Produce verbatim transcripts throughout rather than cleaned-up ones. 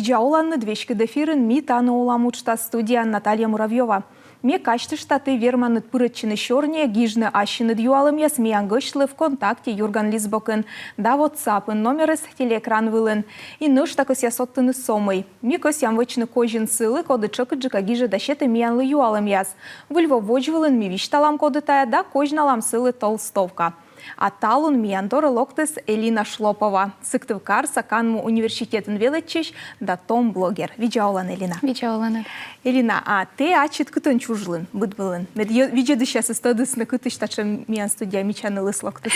Видза оланныд! Веськыд эфирын «Ми тані олам» уджтас, студияын Наталья Муравьёва. Ме казьтышта, ті верманныд пырӧдчыны сёрниӧ, гижны ассьыныд юалӧмъяс миян гӧсьтлы ВКонтакте «Юрган» лист бокын да WhatsApp-ын, номерыс телеэкран вылын. И нӧшта кӧсъя содтыны со мый: ми кӧсъям вӧчны козин сылы, коді тшӧкыдджыка гижӧ да сетӧ миянлы юалӧмъяс. Выль во водзвылын ми висьталам, коді тайӧ, да козьналам сылы толстовка. А талун миян дорӧ локтіс Элина Шлопова, Сыктывкарса канму университетын велӧдчысь да том блогер. Видза олан, Элина. Видза олан. Элина, а тэ ачыд кытӧн чужлін быд вылын? Мед йӧ-, видзӧдысьясыс тӧдісны, кытысь татшӧм миян студияӧ мича нылыс локтіс.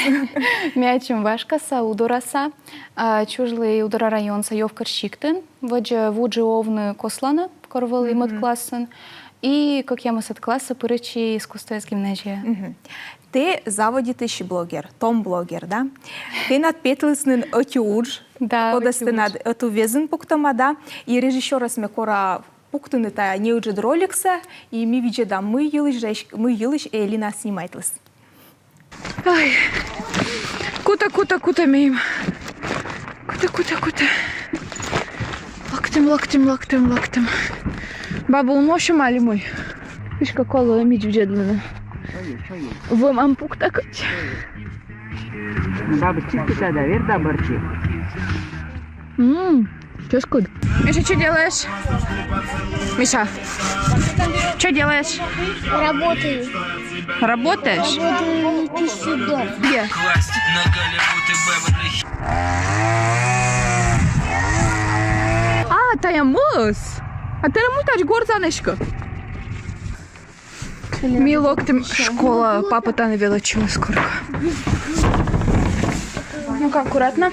Ме ачым вашкаса, Удораса, а, чужлі Удора районса Ёвкӧр сиктын, водзӧ вуджи овны Косланӧ, кор вӧлі мӧд классын, и кӧкъямысӧд классӧ пырӧдчи искусствояс гимназияӧ. Тэ заводитысь блогер, том блогер, да? Тэнад петліс нин ӧти удж, да, кодӧс тэнад ӧтуввезйын пуктӧма, да? И режиссёрӧс ме кора пуктыны тайӧ неыджыд роликсӧ, и ми видзӧдам, мый йылысь, мый йылысь Элина снимайтліс. Ай. Кута, кута, кута меым. Кута, кута, кута. Локтім, локтім, локтім, локтім. Баба унмовсьӧма али мый? Кыськӧ колӧ мич видзӧдлыны. Вӧмам пукта кӧть. Бабыс чиститӧ да вердӧ бӧрти. М, чӧскыд. Миша, что делаешь? Миша, что делаешь? Работаю. Работаешь? Работаю, иди сюда. Где? А, тайӧ мӧс. А тайӧ мый тадз горзан эськӧ? Ми локтім школаӧ, папа тані велӧдчӧ скоро. Ну-ка, аккуратно.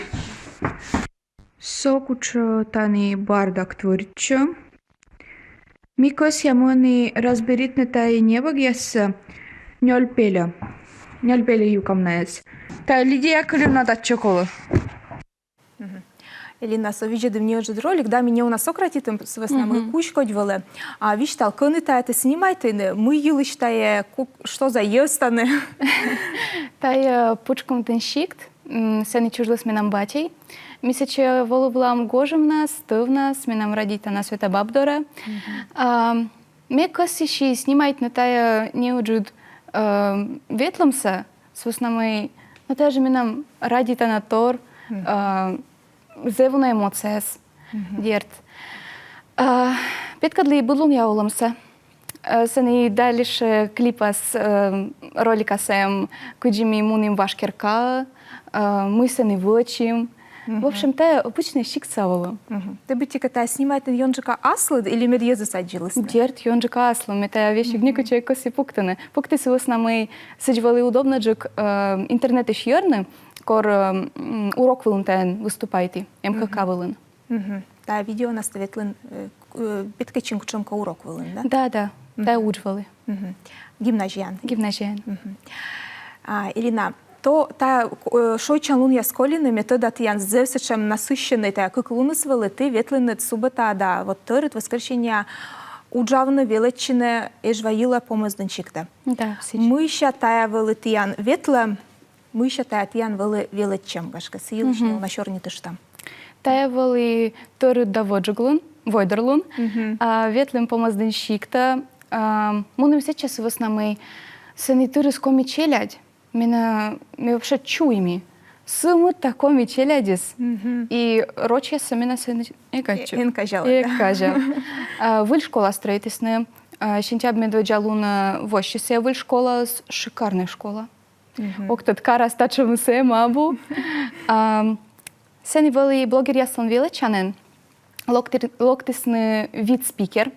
Со кутшӧм тані бардак творитчӧ. Ми кӧсъям ӧні разберитны тайӧ небӧгъяссӧ нёль пельӧ. Нёль пельӧ юкам найӧс. Тайӧ Лидия Кылюна татчӧ колӧ. Элина, со видзӧдім неыджыд ролик, да, ми неуна сократитім, сы вӧсна мый кузь кодь вӧлі. А висьтал, кӧні тайӧ тэ снимайтін, мый йылысь тайӧ, ку-, что за йӧз тані? Тайӧ Пучкомтін сикт, м, сэні чужліс менам батьӧй. Ми сэтчӧ волывлам гожӧмнас, тӧвнас, менам радейтана Света баб дорӧ. А, ме кӧсйыси снимайтны тайӧ неыджыд, э, ветлӧмсӧ, сы вӧсна мый, но тайӧ жӧ менам радейтана тор, э, зэв уна эмоцияс, дерт. Э, петкӧдлі быд лунъя олӧмсӧ. Э, сэні дальше клипас, э, роликас эм, кыдзи ми мунім Важ керкаӧ, э, мый сэні вӧчим. В общем, тайӧ обычнӧй сиктса олӧм. Тэ быттьӧкӧ тайӧ снимайтін ёнджыка аслыд или мед йӧзыс аддзылісны? Дерт, ёнджыка аслым, ме тайӧ весиг некытчӧ эг кӧсйы пуктыны. Пуктіс сы вӧсна мый сідз вӧлі удобнӧджык, э, интернетысь йӧрны, кор, э, м, урок вылын таӧн выступайті, МХК вылын. Тайӧ видеонас тэ ветлін, э, к-, э, петкӧдчин кутшӧмкӧ урок вылын, да? Да, да. Тайӧ удж вылын. Гимназияын. Гимназияын. А, Элина, то тайӧ, э, шойччан лунъяс колины, ме тӧда, тіян зэв сэтшӧм насыщеннӧй тайӧ кык луныс вӧлі, ті ветлінныд субӧтаӧ да вот тӧрыт, воскресеньеӧ, уджавны, велӧдчыны Эжва йылӧ Помӧсдін сиктӧ. Да, сідз. Мыйся тайӧ вӧлі тіян ветлӧм, мыйся тайӧ тіян вӧлі велӧдчӧм, гашкӧ, сы йылысь неуна сёрнитыштам. Тайӧ вӧлі тӧрыт да водзджык лун, войдӧр лун. А, ветлім Помӧсдін сиктӧ. А, мунім сэтчӧ сы вӧсна мый сэні тырыс коми челядь. Менӧ, ме вообще чуйми. Сы мында коми челядьыс. И рочьяссӧ менӧ сэні эг аддзы. Эн казялӧ. Эг казя. А, выль школа стрӧитісны. А, сентябрь медводдза лунӧ воссис выль школаыс, шикарнӧй школа. Ог тӧд, карас татшӧмыс эм-а абу. Ам, сэні вӧлі блогеръяслӧн велӧдчанін локтир-, локтісны вит спикер,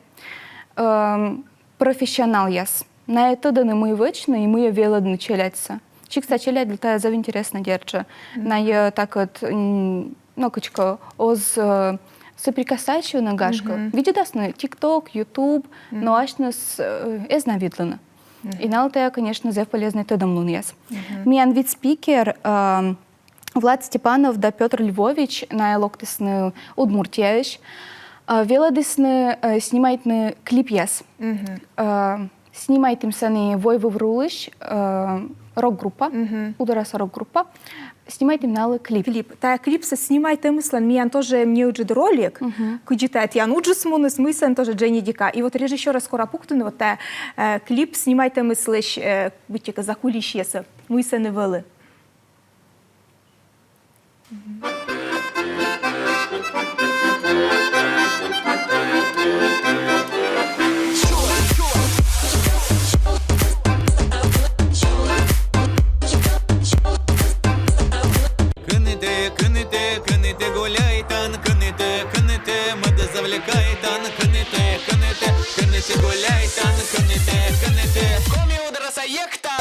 эм, профессионалъяс. Найӧ тӧдӧны, мый вӧчны и мый велӧдны челядьсӧ. Сиктса челядьлы тайӧ зэв интереснӧ, дерт жӧ. Найӧ такӧд, м, но, кыдзкӧ оз, э, соприкасайтчывны, гашкӧ. Видзӧдасны TikTok, YouTube, но асьныс, э, эз на видлыны. И налы тайӧ, конечно, зэв полезнӧй тӧдӧмлунъяс. Миян вит спикер, эм, Влад Степанов да Пётр Львович, найӧ локтісны Удмуртияысь, э, велӧдісны, э, снимайтны клипъяс. Э, Снимайтім сэні Войвыв рулысь, э, рок-группа, «Удораса» рок-группа. Снимайтім налы клип. Клип. Тайӧ клипсӧ снимайтӧмыслӧн миян тоже неыджыд ролик. Кыдзи тайӧ тіян уджыс муніс, мый сэн тоже дженьыдика. И вот режиссёрӧс кора пуктыны вот тайӧ, э, клип снимайтӧмыслысь, э, быттьӧкӧ закулисьесӧ, мый сэні вӧлі. Кӧні тэ, кӧні тэ, кӧні тэ гуляйтан, кӧні тэ, кӧні тэ мӧд завлекайтан, кӧні тэ, кӧні тэ, кӧні тэ гуляйтан, кӧні тэ, кӧні тэ. Коми Удораса, Ехта!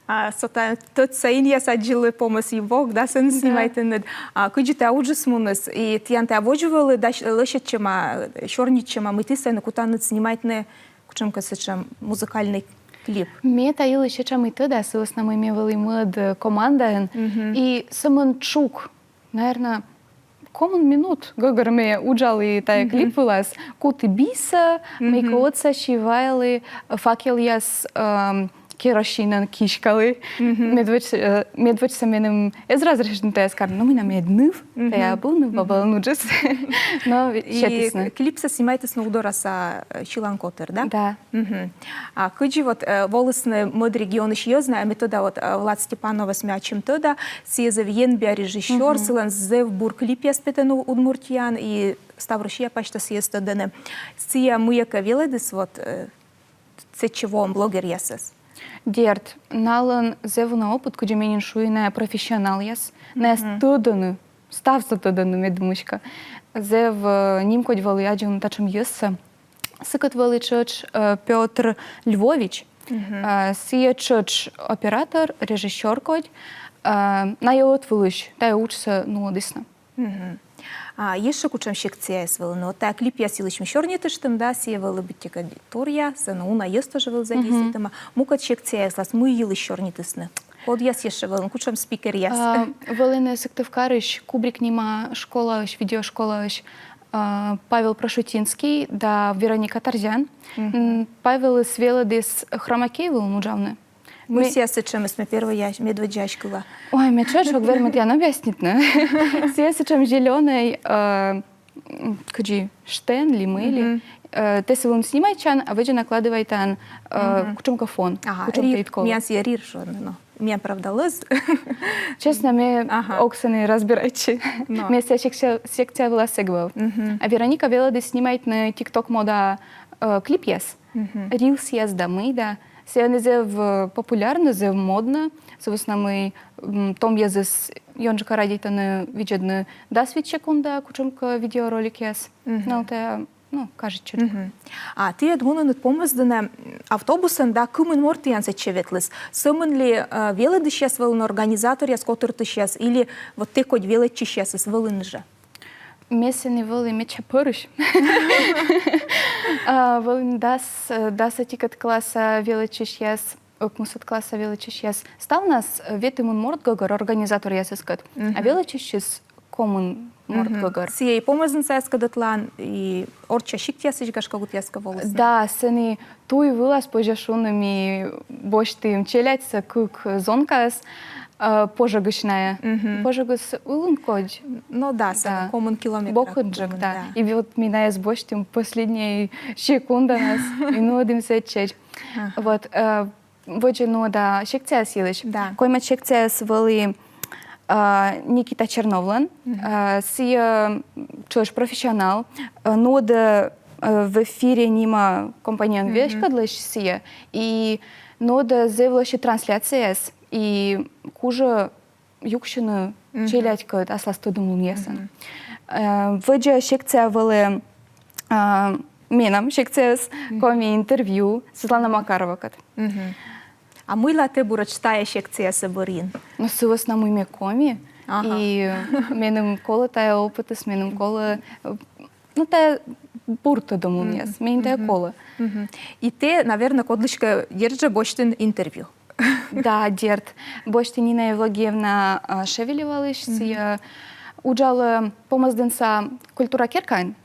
А со тайӧ тӧдса инъяс аддзылі, помӧс и вок, да, сэн снимайтінныд. А кыдзи тайӧ уджыс муніс, и тіян тайӧ водзвыв вӧлі, да, лӧсьӧдчӧма, сёрнитчӧма, мый ті сэн кутанныд снимайтны кутшӧмкӧ сэтшӧм музыкальнӧй клип? Ме та йылысь этша и ӧні тӧда, сы вӧсна мый ме вӧлі мӧд, э, командаын. И сӧмын тшук, наверно, комын минут гӧгӧр ме уджалі тайӧ клип вылас. Куті бисӧ, мыйкӧ отсасьӧ, вайлі, факелъяс, эм, керосинӧн киськалі. Медводз-, э, медводзсӧ меным эз разрешитны тайӧс карны, но мый на, мед ныв, тайӧ абу ныв бабалӧн уджыс. Но и сетісны. Клипсӧ снимайтісны Удораса, э, сьылан котыр, да? Да. А кыдзи вот, э, волісны мӧд регионысь йӧз на, ме тӧда, вот, э, Влад Степановӧс ме ачым тӧда, сійӧ зэв енбиа режиссёр, сылӧн зэв бур клипъяс петӧны Удмуртияын, и став Россия пасьта сійӧс тӧдӧны. Сійӧ мыйкӧ велӧдіс вот, э, сэтчӧ воӧм блогеръясӧс? Дерт, налӧн зэв уна опыт, кыдзи ме нин шуи, найӧ профессионалъяс, найӧс тӧдӧны, ставсӧ тӧдӧны, ме думысь кӧ. Зэв, э, нимкодь вӧлі аддзывны татшӧм йӧзсӧ. Сыкӧд вӧлі тшӧтш, э, Пётр Львович, э, сійӧ тшӧтш оператор, режиссёр кодь, э, найӧ ӧтвылысь тайӧ уджсӧ нуӧдісны. А ещӧ кутшӧм секцияяс вӧліны? Вот тайӧ клипъяс йылысь ми сёрнитыштім, да, сійӧ вӧлі быттьӧкӧ торъя, сэн уна йӧз тоже вӧлі задействуйтӧма. Мукӧд секцияяс вылас мый йылысь сёрнитісны? Кодъяс ещӧ вӧліны, кутшӧм спикеръяс? А, вӧліны Сыктывкарысь, Кубрик нима школаысь, видеошколаысь, а, Павел Прошутинский да Вероника Тарзян. М, Павелыс велӧдіс хромакей вылын уджавны. Мый сійӧ сэтшӧмыс, ме первойя, медводдзаысь кыла. Ой, ме тшӧтш ог вермы тіян объяснитны. Сійӧ сэтшӧм зелёнӧй, э, м, кыдзи штэн ли мый ли. Э, тэ сы вылын снимайтчан, а водзӧ накладывайтан, э, кутшӧмкӧ фон, ага, кутшӧмкӧ рир, ид колӧ. Миян сійӧ рир шуӧны, но миян, правда, лӧз. Честно, ме ог сэні разбирайтчы. Ме сійӧ секция, секция вылас эг вӧв. А Вероника велӧдіс снимайтны TikTok мода, э, клипъяс. Рилсъяс да мый да. Сійӧ ӧні зэв, э, популярнӧ, зэв моднӧ. Сы вӧсна мый, м, том йӧзыс ёнджыка радейтӧны видзӧдны дас вит секунда кутшӧмкӧ видеороликъяс. Но тайӧ, ну, кажитчӧ. А ті ӧд мунінныд Помӧсдінӧ, м, автобусӧн, да, кымын морт тіян сэтчӧ ветліс? Сӧмын ли, э, велӧдысьяс вӧліны, организаторъяс, котыртысьяс, или вот тэ кодь велӧдчысьясыс вӧліны жӧ? Ме сэні вӧлі медся пӧрысь. А, вӧліны дас, э, дас ӧтикӧд класса велӧдчысьяс, ӧкмысӧд класса велӧдчысьяс. Ставнас, э, ветымын морт гӧгӧр, организаторъясыскӧд. А велӧдчысьыс комын морт гӧгӧр. Сійӧ и Помӧсдінсаяскӧд ӧтлаын, и орчча сиктъясысь, гашкӧ, кӧ, кутъяскӧ волісны. Да, сэні туй вылас, позьӧ шуны, ми босьтім челядьсӧ кык зонкаӧс, э, пожӧгысь найӧ. Пожӧгыс ылын кодь. Ну да, сэні комын километр. Бокыджык, да. И вот ми найӧс босьтім последньӧй секунданас, и нуӧдім сэтчӧдз. Вот, э, водзӧ нуӧда секцияяс йылысь. Да. Коймӧд секцияыс вӧлі, а, Никита Черновлӧн. А, сійӧ тшӧтш профессионал. А, нуӧдӧ, а, «В эфире» нима компанияӧн веськӧдлысь сійӧ. И нуӧдӧ зэв лӧсьыд трансляцияяс. И кужӧ юксьыны челядькӧд аслас тӧдӧмлунъясӧн. Э, водзӧ секция вӧлі, а, менам секцияыс, коми интервью Светлана Макаровакӧд. А мыйла тэ буретш тайӧ секциясӧ бӧрйин? Ну, сы вӧсна мый ме коми. Ага. И меным колӧ тайӧ опытыс, меным колӧ, э, ну, тайӧ бур тӧдӧмлунъяс, меным тайӧ колӧ. И тэ, наверно, кодлыськӧ дерт жӧ босьтін интервью. Да, дерт. Босьті Нина Евлогиевна, а, Шевелевалысь, сійӧ уджалӧ Помӧсдінса культура керкаын.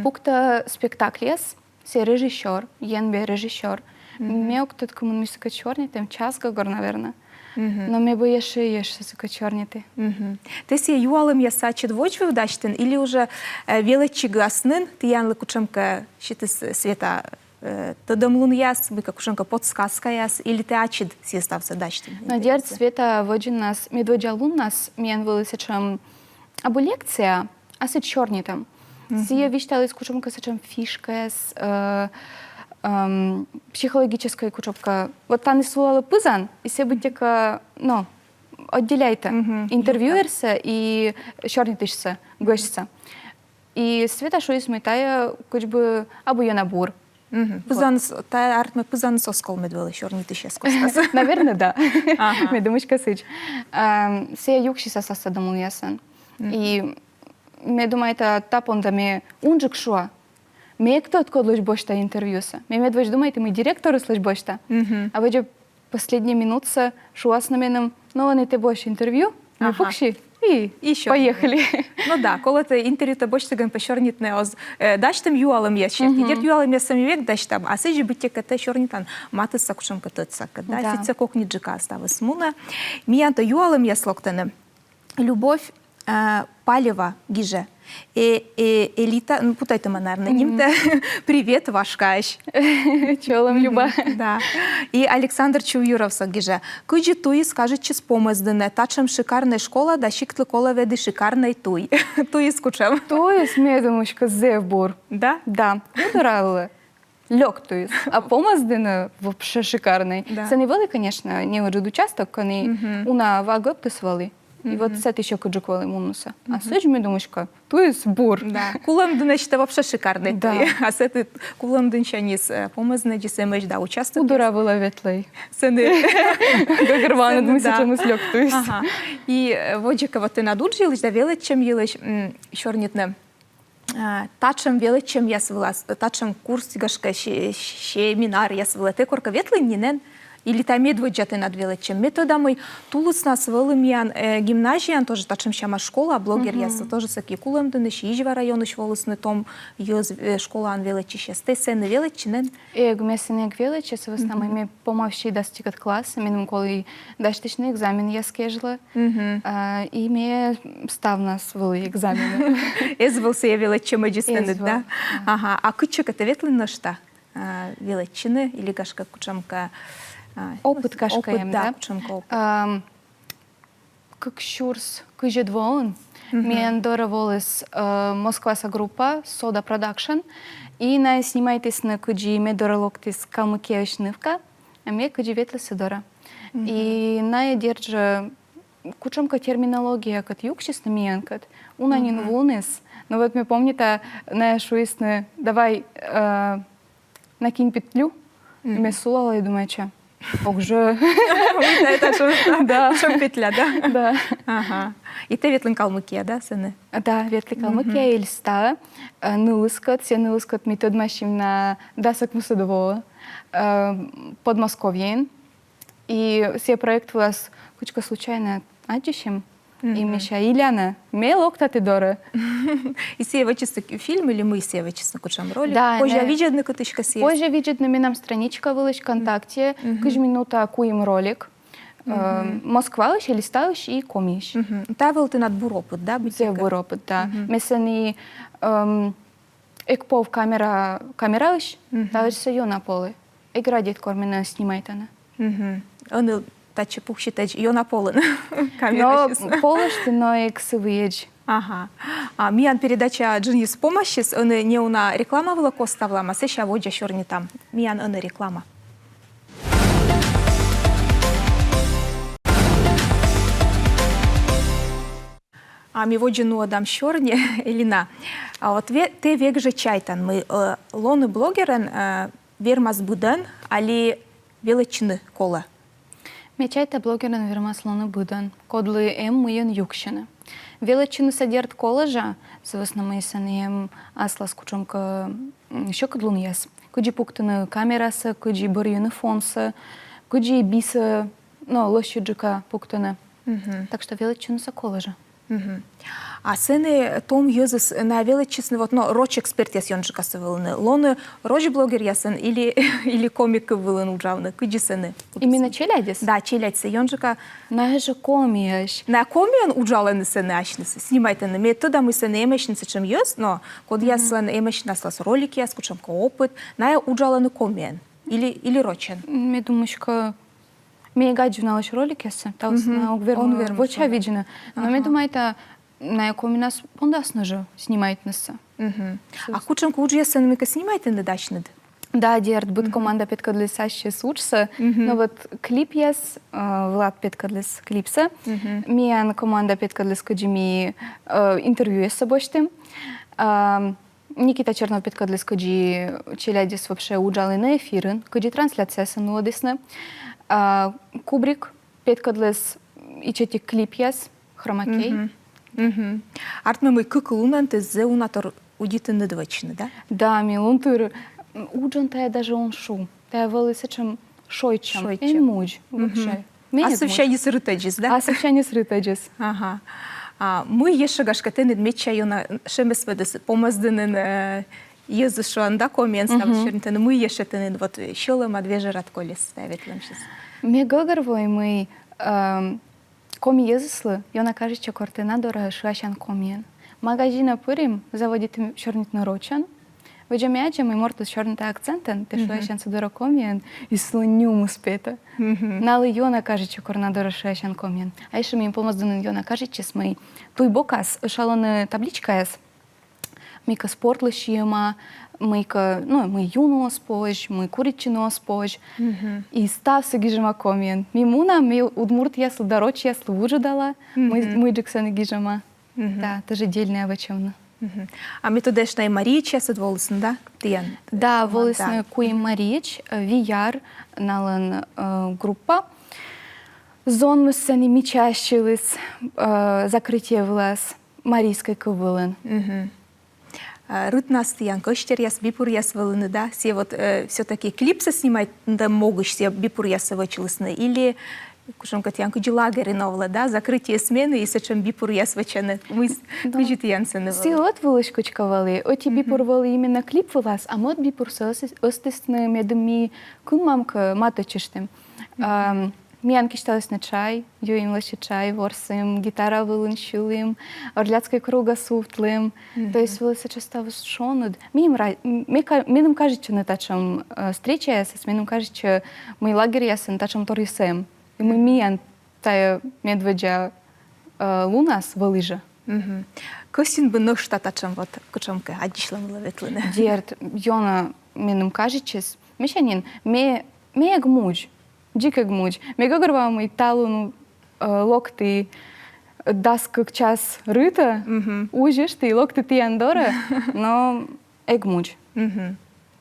Пуктӧ спектакльяс, сійӧ режиссёр, енбиа режиссёр. Ме ог тӧд, кымын ми сыкӧд сёрнитім, час гӧгӧр, наверно. Но ме бы ещӧ, ещӧ сыкӧд сёрнитім. Тэ сійӧ юалӧмъяссӧ ачыд водзвыв дасьтін или уже, э, велӧдчигас нин тіянлы кутшӧмкӧ сетіс, Света, э, тӧдӧмлунъяс, мыйкӧ кутшӧмкӧ подсказкаяс, или тэ ачыд сійӧс ставсӧ дасьтін? Но дерт, Света водзынас, медводдза луннас миян вӧлі сэтшӧм абу лекция, а сэтшӧм сёрнитӧм. Сійӧ висьталіс кутшӧмкӧ сэтшӧм фишкаяс, э, эм, психологическӧй кутшӧмкӧ. Вот тані сулалӧ пызан, и сійӧ быттьӧкӧ, но, отделяйтӧ интервьюерсӧ и сёрнитысьсӧ, гӧсьтсӧ. И Света шуис, мый тайӧ кыдз бы абу ёна бур. Пызаныс, тайӧ артмӧ, пызаныс оз ков мед вӧлі сёрнитысьяс костас. Наверно, да. Ме думысь кӧ сідз. Эм, сійӧ юксис аслас тӧдӧмлунъясӧн. И ме думайта, та понда ме унджык шуа. Ме эг тӧд, кодлысь босьта интервьюсӧ. Ме медводз думайті, мый директорыслысь босьта. А водзӧ последний минутсӧ шуасны меным: но ӧні тэ босьт интервью, ме пукси и поехали. Ну да, колӧ тэ интервьютӧ босьтігӧн пӧ сёрнитны оз, э, дасьтӧм юалӧмъяс серти. Дерт, юалӧмъяссӧ ми век дасьтам, а сідзи быттьӧкӧ тэ сёрнитан матыссӧ кутшӧмкӧ тӧдсакӧд, да? Сідзсӧ кокниджыка ставыс мунӧ. Миян то юалӧмъяс локтӧны. Любовь, э, Палева гижӧ. Э, э, Элита, ну, путайтӧма, наверно, нимтӧ. Привет, вашкаӧсь. Чолӧм, Люба. Да. И Александр Чувьюров со гижӧ. Кыдзи туйыс кажитчис Помӧсдінӧ? Татшӧм шикарнӧй школа, да сиктлы колӧ ведь и шикарнӧй туй. Туйыс кутшӧм? Туйыс, ме думысь кӧ, зэв бур. Да? Да. Удора вылӧ лёк туйыс. А Помӧсдінӧ вообще шикарнӧй. Да. Сэні вӧлі, конечно, неыджыд участок, кӧні уна ва гӧптыс вӧлі. И вот сэті сьӧкыдджык вӧлі муннысӧ. А сідз, ме думысь кӧ, туйыс бур. Да. Кулӧмдінӧдз тӧ вообще шикарнӧй туй. А сэті Кулӧмдінсяньыс, э, Помӧсдінӧдзыс эмӧсь да участок. Удора вылӧ ветлӧй. Сэні гӧгӧрвоана, мый сэтшӧмыс лёк туйыс. Ага. И, э, водзӧ кӧ, вот тэнад удж йылысь да велӧдчӧм йылысь, м, сёрнитны. А, татшӧм велӧдчӧмъяс вылас, татшӧм курс, гашкӧ, се-, семинаръяс вылӧ тэ коркӧ ветлін нин эн? Или тайӧ медводдза тэнад велӧдчӧм? Ме тӧда, мый тулыснас вӧлі миян, э, гимназияын тоже татшӧм сяма школа, блогеръяс, тоже сэки Кулӧмдінысь, Изьва районысь волісны том йӧз, э, школаын велӧдчысьяс. Тэ сэні велӧдчин эн? Эг, ме сэні эг велӧдчы, сы вӧсна мый ме помавсьӧ дас ӧтикӧд классӧ, меным колі дасьтысьны экзаменъяс кежлӧ. А, и ме ставнас вӧлі экзаменын. Эз вӧв сійӧ велӧдчӧмӧдзыс тэныд, да? Ага. А кытчӧкӧ тэ ветлін нӧшта, а, велӧдчыны или, гашкӧ, кутшӧмкӧ, а, опыт, гашкӧ, эм, да, кутшӧмкӧ опыт? Ам, кык сюрс кызьӧд воын миян дорӧ воліс, э, Москваса группа Soda Production, и найӧ снимайтісны, кыдзи мед дорӧ локтіс Калмыкияысь нывка, а ме кыдзи ветлі сы дорӧ. И найӧ, дерт жӧ, кутшӧмкӧ терминологиякӧд юксисны миянкӧд. Уна нин вуніс. Но вот ме помнита, найӧ шуисны: давай, э, накинь петлю. Ме сулала и думайтча: ог жӧ. Да. Шом петля, да? Да. Ага. И тэ ветлін Калмыкияӧ, да, сэні? Да, ветлі Калмыкияӧ, Элиста, э, нылыскӧд, сійӧ нылыскӧд ми тӧдмасим на дас ӧкмысӧд во, э, Подмосковьеын. И сійӧ проект вылас кутшӧмкӧ случайнӧ аддзысим. И мися: Иляна, ме локта тэ дорӧ. И сійӧ вӧчисны фильм или мый сійӧ вӧчисны, кутшӧм ролик? Да. Позьӧ видзӧдны кытыськӧ сійӧс? Позьӧ видзӧдны менам страничка вылысь ВКонтакте, кызь минута куим ролик. Э, Москваысь, Элистаысь и Комиысь. Тайӧ вӧлі тэнад бур опыт, да, быттьӧкӧ? Зэв бур опыт, да. Ме сэні, эм, эг пов камера, камераысь, таӧдзсӧ ёна полі. Эг радейт, кор менӧ снимайтӧны. Ӧні татчӧ пукситӧдз ёна полін камераысьыс. Но полышті, но эг сы выйӧдз. Ага. А миян передача джынйыс помасис, ӧні неуна реклама вылӧ кост ставлам, а сэсся водзӧ сёрнитам. Миян ӧні реклама. А ми водзӧ нуӧдам сёрни, Элина. А вот ве-, тэ век жӧ чайтан, мый, э, лоны блогерӧн, э, вермас быдӧн али велӧдчыны колӧ? Ме чайта, блогерӧн вермас лоны быдӧн, кодлы эм мыйӧн юксьыны. Велӧдчынысӧ, дерт, колӧ жӧ, сы вӧсна мый сэні эм аслас кутшӧмкӧ, м, сьӧкыдлунъяс. Кыдзи пуктыны камерасӧ, кыдзи бӧрйыны фонсӧ, кыдзи бисӧ, но, лӧсьыдджыка пуктыны. Так что велӧдчынысӧ колӧ жӧ. Мгм. А сэні том йӧзыс, найӧ велӧдчисны вот, но, роч экспертъяс ёнджыкасӧ вӧліны. Лоны роч блогеръясӧн или, или коми кыв вылын уджавны, кыдзи сэні? Именно челядьыс? Да, челядьсӧ ёнджыка. Найӧ жӧ комиӧсь. Найӧ комиӧн уджалӧны сэні асьныс, снимайтӧны. Ме тӧда, мый сэні эмӧсь нин сэтшӧм йӧз, но кодъяслӧн эмӧсь нин аслас роликъяс, кутшӧмкӧ опыт. Найӧ уджалӧны комиӧн или, или рочӧн? Ме думысь кӧ, ме эг аддзыв налысь роликъяссӧ, та вӧсна ог вермы вочавидзны. Но ме думайта, найӧ комиӧн пондасны жӧ снимайтнысӧ. Мгм. А кутшӧмкӧ уджъяссӧ нин мыйкӧ снимайтінныд асьныд? Да, дерт, быд команда петкӧдліс ассьыс уджсӧ. Мгм. Но вот клипъяс, э, Влад петкӧдліс клипсӧ. Мгм. Миян команда петкӧдліс, кыдзи ми, э, интервьюяссӧ босьтім. Ам, Никита Чернов петкӧдліс, кыдзи челядьыс вообще уджалӧны эфирын, кыдзи трансляциясӧ нуӧдісны. А, Кубрик петкӧдліс ичӧтик клипъяс, хромакей. Мгм. Мгм. Артмӧ, мый кык лунӧн ті зэв уна тор удитінныд вӧчны, да? Да, ми лун тыр, м, уджӧн тайӧ даже он шу. Тайӧ вӧлі сэтшӧм шойччӧм. Шойччӧм. Эн мудз вообще. Ме эг мудз. Асывсяньыс рытӧдзыс, да? Асывсяньыс рытӧдзыс. Ага. А мый ещӧ, гашкӧ, тэныд медся ёна шемӧсмӧдіс Помӧсдінын, э, йӧзыс, шуан, да, комиӧн ставыс сёрнитӧны, мый ещӧ тэныд вот, э, сьӧлӧмад, вежӧрад колис тайӧ ветлӧмсьыс? Ме гӧгӧрвои, мый, эм, коми йӧзыслы ёна кажитчӧ, кор тэ на дорӧ шыасян комиӧн. Магазинӧ пырим, заводитім сёрнитны рочӧн. Водзӧ ме аддза, мый мортыс сёрнитӧ акцентӧн, тэ шыасян сы дорӧ комиӧн, и сылӧн нюмыс петӧ. Мгм. Налы ёна кажитчӧ, кор на дорӧ шыасян комиӧн. А ещӧ мем Помӧсдінын ёна кажитчис, мый туй бокас ӧшалӧны табличкаяс. Мыйкӧ спортлы сиӧма, мыйкӧ, ну, мый юны оз позь, мый куритчыны оз позь. Мгм. И ставсӧ гижӧма комиӧн. Ми мунам, ми удмуртъяслы да рочьяслы вуджӧдала, мый, мыйджык сэні гижӧма. Мгм. Да, тоже дельнӧя вӧчӧмны. Мгм. А ме тӧда, ещӧ на мариечьясыд волісны, да? Тіян. Да, команда. Волісны куим мариеч, э, Вияр налӧн, э, группа. Зонмыс сэні мичаасьыліс, э, закрытие вылас, марийскӧй кыв вылын. Мгм. А рытнас тіян кӧсьтэръяс, бипуръяс вӧліны, да? Сійӧ вот, э, всё-таки клипсӧ снимайтӧм могысь сійӧ бипуръяссӧ вӧчлісны или кутшӧмкӧ тіян кыдзи лагерын овлӧ, да? Закрытие смены и сэтшӧм бипуръяс вӧчӧны. Мый с-, кыдзи тіян сэні вӧлі? Сійӧ ӧтвылысь кыдзкӧ вӧлі. Ӧти бипур вӧлі именно клип вылас, а мӧд бипурсӧ ӧс-, ӧзтісны, медым ми кынмам кӧ матӧ чӧжтім. Мгм. Ам, миян кисьталісны чай, юим лӧсьыд чай, ворсім, гитара вылын сьылім, орлятскӧй кругӧ сувтлім. Мгм. То есть вӧлі сэтшӧм ставыс шоныд. Мем ра-, м-, ме ка-, меным кажитчӧны татшӧм, э, встречаясыс, меным кажитчӧ, мый лагерьясын татшӧм торъяс эм. И мый миян тайӧ медводдза, э, лунас вӧлі жӧ. Мгм. Кӧсйин бы нӧшта татшӧм вот кутшӧмкӧ аддзысьлӧм вылӧ ветлыны. Дерт, ёна меным кажитчис. Мися нин, ме, ме эг мудз, дзик эг мудз. Ме гӧгӧрвоа, мый талун, э, локті дас кык час рытӧ, узьышті, локті тіян дорӧ, но эг мудз. Мгм.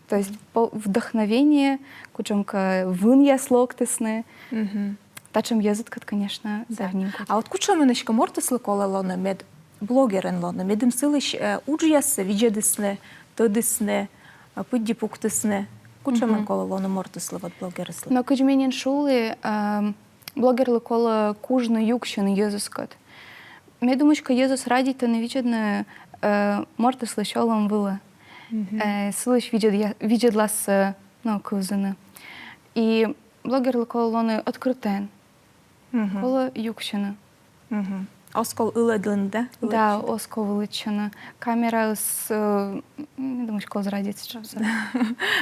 То есть по-, вдохновение, кутшӧмкӧ вынъяс локтісны. Мгм. Татшӧм йӧзыдкӧд, конечно, зэв нимда. А вот кутшӧмӧн эськӧ мортыслы колӧ лоны, мед блогерӧн лоны, медым сылысь, э, уджъяссӧ видзӧдісны, тӧдісны, э, пыдди пуктісны. Кутшӧмӧн колӧ лоны мортыслы, вот блогерыслы? Но кыдз ме нин шулі, эм, блогерлы колӧ кужны юксьыны йӧзыскӧд. Ме думысь кӧ, йӧзыс радейтӧны видзӧдны, э, мортыслысь олӧм вылӧ. Мгм. Э, сылысь видзӧдъя-, видзӧдлассӧ, э, но, кывзыны. И блогерлы колӧ лоны открытӧйӧн. Мгм. Колӧ юксьыны. Мгм. Оз ков ылӧдлыны, да? Да, ылӧдчыны. Оз ков ылӧдчыны. Камераыс, э, м, ме думысь кӧ, оз радейтчы.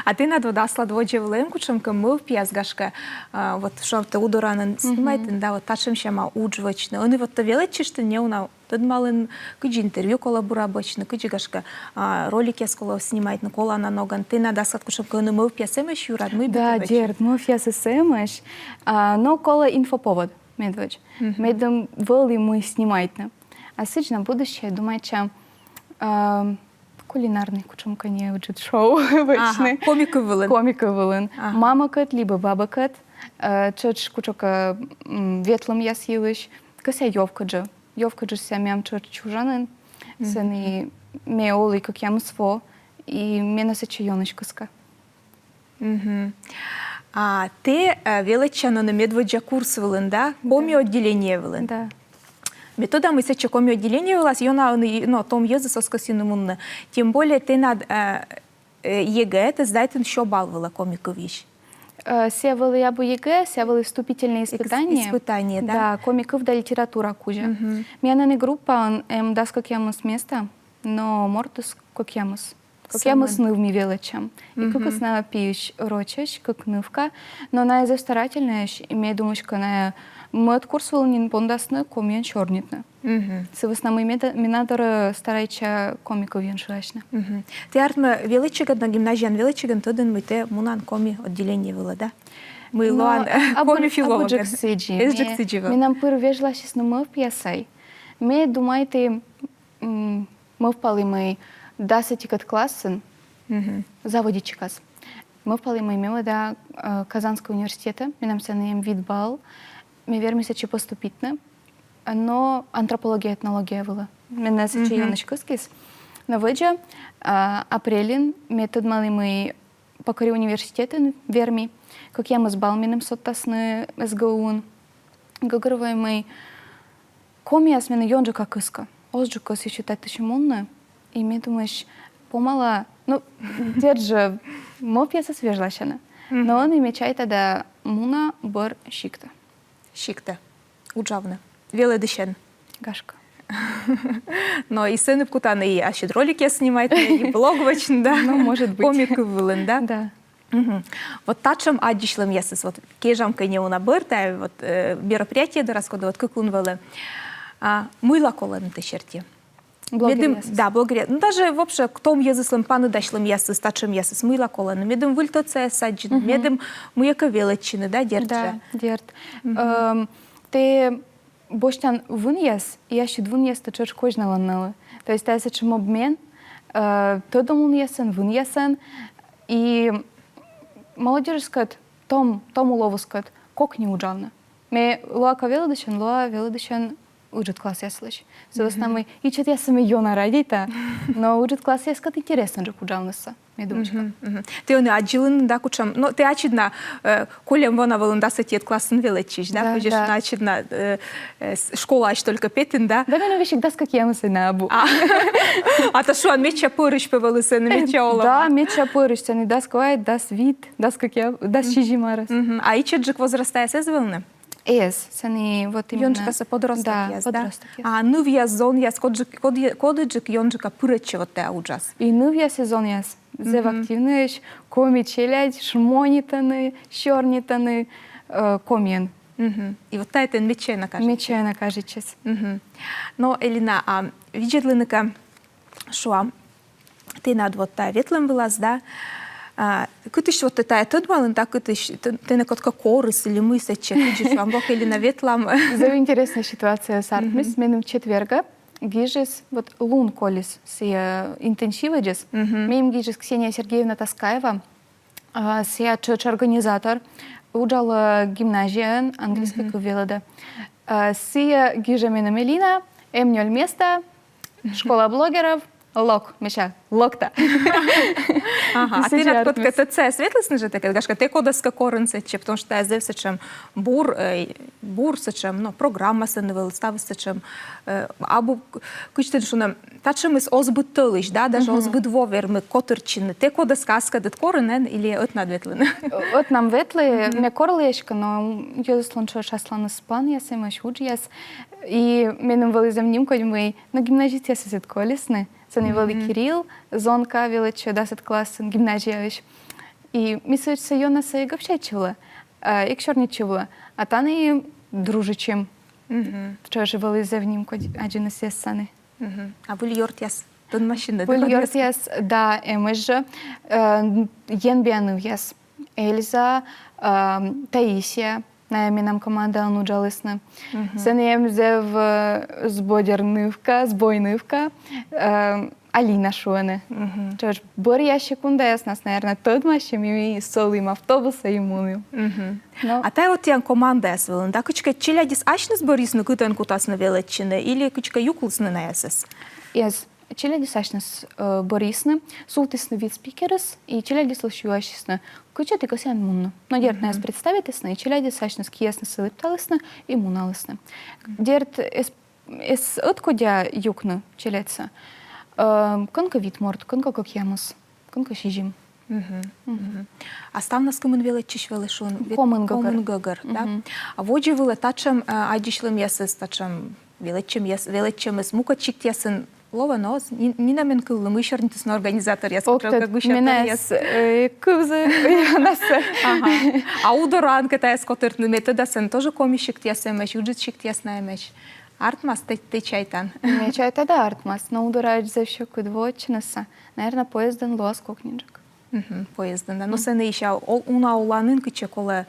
А тэнад вот аслад водзӧ вылӧ эм кутшӧмкӧ мӧвпъяс, гашкӧ, а, вот шуам, тэ Удораын снимайтін, да, вот татшӧм сяма удж вӧчны. Ӧні вот тэ велӧдчыштін неуна тӧдмалін, кыдзи интервью колӧ бура вӧчны, кыдзи, гашкӧ, а, роликъяс колӧ снимайтны, колана ногӧн. Тэнад аслад кутшӧмкӧ ӧні мӧвпъяс эмӧсь юрад, мый бы тэ вӧчи? Да, дерт, мӧвпъясыс эмӧсь, а, но колӧ инфоповод медводз. Мгм. Медым вӧлі мый снимайтны. А сідз на будущее думайтча, а, кулинарнӧй кутшӧмкӧ неыджыд шоу вӧчны. Ага, коми кыв вылын. Коми кыв вылын. Ага. Мамӧкӧд либӧ бабӧкӧд, э, тшӧтш кутшӧмкӧ, м, ветлӧмъяс йылысь, кӧсъя ёвкӧджык. Ёвкӧджык сія мем тшӧтш чужанін, сэні ме олі кӧкъямыс во, и менӧ сэтчӧ ёнӧсь кыскӧ. Мгм. А тэ, э, велӧдчан ӧні медводдза курс вылын, да? Коми отделение вылын. Да. Ме тӧда, мый сэтчӧ коми отделение вылас ёна ӧні, но, том йӧзыс оз кӧсйыны мунны. Тем более тэнад э, э, ЕГЭ-тӧ сдайтін сё балл вылӧ коми кывйысь. Э, сійӧ вӧлі абу ЕГЭ, сійӧ вӧлі вступительное испытание. Испытание, да? Да, коми кыв да литература кузя. Мгм. Миян ӧні группаын эм дас кӧкъямыс места, но мортыс кӧкъямыс. Кӧкъямыс ныв ми велӧдчам. И кыкыс найӧ пиысь рочӧсь, кык нывка. Но найӧ зэв старательнӧйӧсь, и ме думысь кӧ, найӧ мӧд курс вылын нин пондасны комиӧн сёрнитны. Мгм. Сы вӧсна мый ме да-, ме на дорӧ старайтча коми кывйӧн шыасьны. Мгм. Тэ, артмӧ, велӧдчигӧн, но гимназияын велӧдчигӧн тӧдін, мый тэ мунан коми отделение вылӧ, да? Мый лоан коми филологӧн. Эзджык сідзи вӧв. Менам пыр вежласисны мӧвпъясӧй. Ме думайті, м, мӧвпалі, мый дас ӧтикӧд классын, мгм, заводитчикас. Мӧвпалі, мый ме мӧда, э, Казанскӧй университетӧ, менам сэні эм вит балл, ме верми сэтчӧ поступитны. Но антропология, этнология вылӧ. Менӧ сэтчӧ ёнӧсь кыскис. Но водзӧ, а, апрельын ме тӧдмалі, мый покӧрйи университетын верми. Кӧкъямыс балл меным содтасны СГУ-ын. Гӧгӧрвои, мый комиас менӧ ёнджыка кыскӧ. Озджык кӧсйысь татысь мунны. И ме думысь, помала, ну, дерт жӧ, мӧвпъясыс вежласьӧны. Но ӧні ме чайта да муна бӧр сиктӧ. Сиктӧ. Уджавны. Велӧдысьӧн. Гашкӧ. Но и сэні кутан и ассьыд роликъяс снимайтны, и блог вӧчны, да? Ну, может быть. Коми кыв вылын, да? Да. Мгм. Вот татшӧм аддзысьлӧмъясыс, вот кежам кӧ неуна бӧр тайӧ, вот, э, мероприятие дорас, коді вот кык лун вӧлі. А мыйла колӧны тэ серти? Блогеръясыс. Да, блогер. Ну, даже вообще том йӧзыслӧн паныдасьлӧмъясыс, татшӧмъясыс, мыйла колӧны. Медым выль тӧдсаяс аддзыны, медым мыйкӧ велӧдчыны, да, дерт жӧ? Да, дерт. Мгм. Эм, тэ босьтан вынъяс, и ассьыд вынъястӧ тшӧтш козьналан налы. То есть тайӧ сэтшӧм обмен, э, тӧдӧмлунъясӧн, вынъясӧн, и молодёжьыскӧд том, том уловыскӧд кокни уджавны. Ме лоа кӧ велӧдысьӧн, лоа велӧдысьӧн ыджыд классъяслысь. Сы вӧсна мый ичӧтъяссӧ ме ёна радейта, но ыджыд классъяскӧд интереснӧджык уджавнысӧ, ме думысь кӧ. Мгм, мгм. Тэ ӧні аддзылін, да, кутшӧм, но тэ ачыд на, э, кольӧм во на вӧлін дас ӧтиӧд классын велӧдчысь, да? Да, да. Кыдзи шуны, ачыд на, э, с-, школаысь только петін, да? Да, меным весиг дас кӧкъямыс на абу. А. А то шуан, медся пӧрысь пӧ вӧлі сэні, медся олӧма. Да, медся пӧрысь сэні дас квайт, дас вит, дас кӧкъя-, дас сизим арӧс. Мгм. А ичӧтджык возрастаяс эз вӧвны? Эз, сэні вот именно. Ёнджыкасӧ подростокъяс, да? Да, подростокъяс. А нывъяс, зонъяс, кодджык, код-, кодыджык ёнджыка пырӧдчӧ вот тайӧ уджас? И нывъяс, и зонъяс. Зэв активнӧйӧсь, коми челядь, шмонитӧны, сёрнитӧны, э, комиӧн. Мгм. И вот тайӧ тэн медся ёна кажитчис? Медся ёна кажитчис. Мгм. Но, Элина, а видзӧдлыны кӧ, шуам, тэнад вот тайӧ ветлӧм вылас, да, а, кытысь вот тэ тайӧ тӧдмалін, да, кытысь, тэ-, тэнӧ кодкӧ корис или мый сэтчӧ, кыдзи, шуам, вот Элина, ветлам. Зэв интереснӧй ситуация артмис, меным четвергӧ гижис, вот лун колис сійӧ интенсивӧдзыс. Мгм. Мем гижис Ксения Сергеевна Таскаева, а, сійӧ тшӧтш организатор, уджалӧ гимназияын, английскӧй кыв велӧдӧ. А, сійӧ гижӧ меным: Элина, эм нёль места, школа блогеров, лок. Мися, локта. Ага, а тэнад кодкӧ тӧдсаяс ветлісны жӧ тэкӧд, гашкӧ, тэ кодӧскӧ корин сэтчӧ, потому что тайӧ зэв сэтшӧм бур, э, бур сэтшӧм, но, программа сэні вӧлі, ставыс сэтшӧм, э, абу, к-, кыдз тэн шуны, татшӧмыс оз быд тӧлысь, да, даже оз быд во вермы котыртчыны. Тэ кодӧскӧ аскӧдыд корин эн или ӧтнад ветлін? Ӧтнам ветлі, ме корлі эськӧ, но йӧзыслӧн тшӧтш асланыс планъяс эмӧсь, уджъяс. И меным вӧлі зэв нимкодь, мый, но, гимназистъясыс ӧд колисны. Сэні вӧлі Кирилл, зонка, велӧдчӧ дасӧд классын гимназияысь. И ми сэтчӧ ёнасӧ эг общайтчывлӧ, а, эг сёрнитчывлӧ, а тані дружитчим. Мгм. Тшӧтш вӧлі зэв нимкодь аддзыны сійӧс сэні. Мгм. А выль ёртъяс тӧдмасин? Выль ёртъяс, да, эмӧсь жӧ, э, енбиа нывъяс. Эльза, э, Таисия, найӧ менам командаын уджалісны. Мгм. Сэні эм зэв, э, збодер нывка, збой нывка, э, Алина шуӧны. Мгм. Тшӧтш бӧръя секундаяснас, наверно, тӧдмасим, и ми сӧлім автобусӧ и мунім. Мгм. Но. А тайӧ вот тіян командаяс вылын, да, кыдзкӧ челядьыс асьныс бӧрйисны, кытӧн кутасны велӧдчыны, или кыдзкӧ юклісны найӧс? Эз, челядьыс асьныс, э, бӧрйисны, султісны вит спикерыс, и челядьыслысь юасисны, кытчӧ ті кӧсъян мунны. Но дерт, найӧс представитісны, и челядьыс асьныс кияснысӧ лэпталісны и муналісны. Дерт, эз эз ӧткодя юкны челядьсӧ. Э, кӧнкӧ вит морт, кӧнкӧ кӧкъямыс, кӧнкӧ сизим. Мгм. А ставнас кымын велӧдчысь вӧлі, шуан? Вет-, комын гӧгӧр. Комын гӧгӧр, да? А водзӧ вылӧ татшӧм, э, аддзысьлӧмъясыс, татшӧм велӧдчӧмъяс-, велӧдчӧмыс мукӧд сиктъясын лоӧ на оз? Ни-, нинӧм эн кывлы, мый сёрнитісны организаторъяс, кутшӧмкӧ гусяторъяс. Менам, э, кывзы ёнасӧ. Ага. А Удораын кӧ тайӧс котыртны, ме тӧда, сэн тоже коми сиктъяс эмӧсь, ыджыд сиктъяс на эмӧсь. Артмас, тэ, тэ чайтан? Ме чайта да, артмас, но Удораӧдз зэв сьӧкыд воӧдчынысӧ. Наверно, поездӧн лоас кокниджык. Мгм, поездӧн, да. Но сэн и ещӧ уна оланін кытчӧ колӧ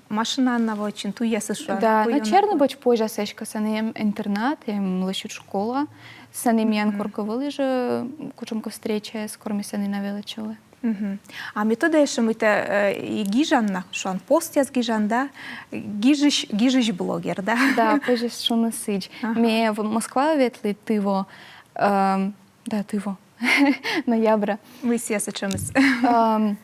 машинаӧн на воӧдчыны, туйясыс, шуам. Да, но Чернобочын позяс эськӧ, сэн эм интернат, эм лӧсьыд школа, сэн и миян коркӧ вӧлі жӧ кутшӧмкӧ встречаяс, кор ми сэні на велӧдчылі. Мгм. А ме тӧда ещӧ, мый тэ, э, и гижан на, шуан, постъяс гижан, да? Гижысь, гижысь блогер, да? Да, позьӧ шуны сідз. Ага. Ме в-, Москваӧ ветлі тыво, эм, да, тыво. Ноябрӧ. Мый сійӧ сэтшӧмыс? Эм,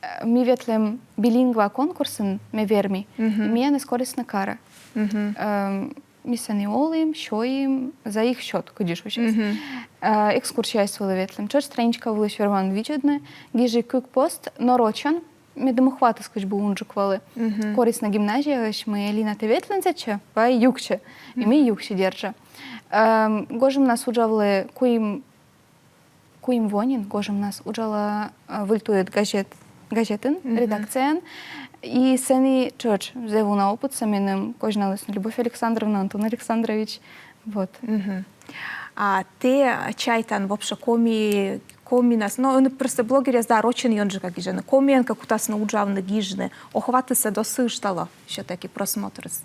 э, ми ветлім билингва конкурсын, ме верми. Мгм. Миянӧс корисны карӧ. Мгм. Эм, ми сэні олім, сёйим, за их счёт, кыдзи шусяс. Мгм. Э, экскурсияяс вылӧ ветлім. Тшӧтш страничка вылысь верман видзӧдны, гижи кык пост, но рочӧн, медым охватыс кыдз бы унджык вӧлі. Мгм. Корисны гимназияысь, мый Элина, тэ ветлін сэтчӧ, вай юксьы. И ми юксим, дерт жӧ. Эм, гожӧмнас уджавлі куим, куим во нин гожӧмнас уджала, э, «Выльтуйӧд» газет, газетын, редакцияын. И сэні тшӧтш зэв уна опытсӧ меным козьналісны Любовь Александровна, Антон Александрович. Вот. Мгм. А тэ чайтан вообще коми, коминас, но, ну, просто блогеръяс, да, рочӧн ёнджыка гижӧны. Комиӧн кӧ кутасны уджавны, гижны, охватыс-ӧ досыышталӧ всё-таки, просмотрыс?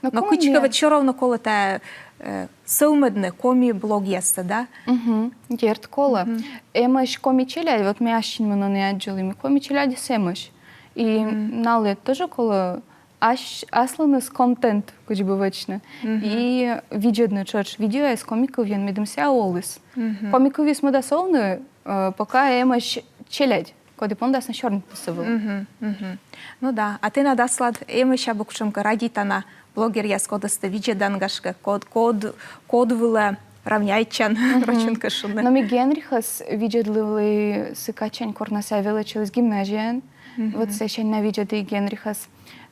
Но кутшӧмкӧ ведь всё равно колӧ тайӧ, э, сӧвмӧдны коми блогъяссӧ, да? Мгм. Дерт, колӧ. Мгм. Эмӧсь коми челядь, вот ме ачым мунӧны аддзылі, коми челядьыс эмӧсь. И налы тоже колӧ ас-, аслыныс контент кыдз бы вӧчны. Мгм. И видзӧдны тшӧтш видеояс коми кывйӧн, медым сійӧ оліс. Мгм. Коми кывйыс мӧдас овны, э, пока эмӧсь челядь, коді пондасны сёрнитны сы вылӧ. Мгм, мгм. Ну да. А тэнад аслад эмӧсь абу кутшӧмкӧ радейтана блогеръяс, кодӧс тэ видзӧдан, гашкӧ, код, код, код вылӧ равняйтчан, рочӧн кӧ шуны? Но ми Генрихӧс видзӧдлывлім сы кадсянь, кор на сійӧ велӧдчыліс гимназияын. Мгм. Вот сысянь на видзӧді Генрихӧс.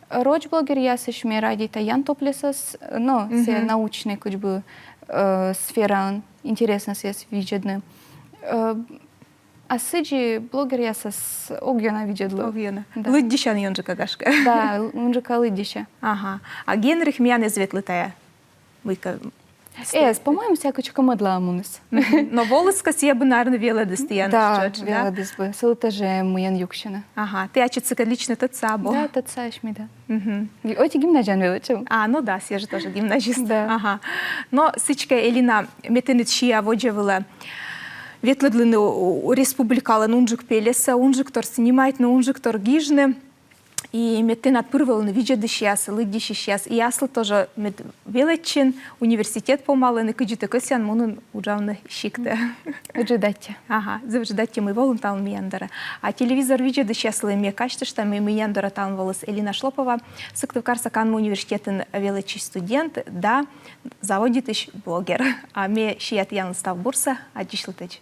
Роч блогеръясысь ме радейта Ян Топлесӧс, но сійӧ научнӧй кыдз бы, э, сфераын, интереснӧ сійӧс видзӧдны. Э, а сідзи блогеръясӧс ог ёна видзӧдлы. Ог ёна. Да. Лыддьысян ёнджыка, гашкӧ. Да, л-, ёнджыка лыддьыся. Ага. А Генрих миян эз ветлы тайӧ? Мыйкӧ. Эз, по-моему, сійӧ кутшӧмкӧ мӧдлаӧ муніс. Мгм. Но воліс кӧ, сійӧ бы, наверно, велӧдіс тіянӧс тшӧтш, да? Велӧдіс бы. Сылы тоже мыйӧн юксьыны. Ага. Тэ ачыд сыкӧд лично тӧдса абу? Да, тӧдса ачым, да. Мгм. Ӧти гимназияын велӧдчим. А, ну да, сійӧ жӧ тоже гимназист. Да. Ага. Но сідзкӧ, Элина, ме тэныд сиа водзӧ вылӧ ветлӧдлыны у-, у-, республикалӧн унджык пельӧсӧ, унджык тор снимайтны, унджык тор гижны. И мед тэнад пыр вӧліны видзӧдысьяс, лыддьысьысьяс, и аслыд тоже мед велӧдчин, университет помалін, и кыдзи тэ кӧсъян мунін уджавны сиктӧ. Ыджыд аттьӧ. Ага, зэв ыджыд аттьӧ, мый волін талун миян дорӧ. А телевизор видзӧдысьяслы ме казьтышта, мый миян дорӧ талун воліс Элина Шлопова, Сыктывкарса канму университетын велӧдчысь студент да заводитысь блогер. А ме сиа тіянлы став бурсӧ, аддзысьлытӧдз.